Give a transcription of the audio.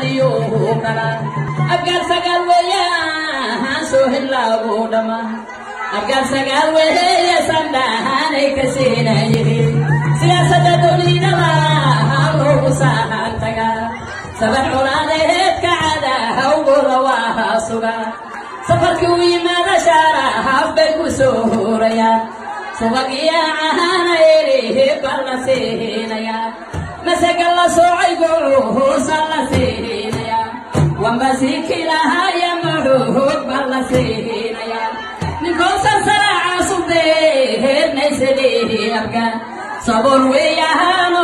Soomaaliyo kala Abgaal sagaal weeyaan, soo hillaagu dhama. Abgaal sagaal weeye, sandhaanay ka siinayihiin. Siyaasadda dunidaba loogu saahan tagaa, saban colaadeed kacada hawgooda waa suga. Safarkii u yimaada shaaraaf bay ku soo hurayaan, subag iyo caana elihi bal la siinaya, masaga la soocay gocuusa la siinaya, wambasiikilahaya mahuug bal la siinaya. Ninkoosan saraaca subeernaysadii abga sabool weeyahaano.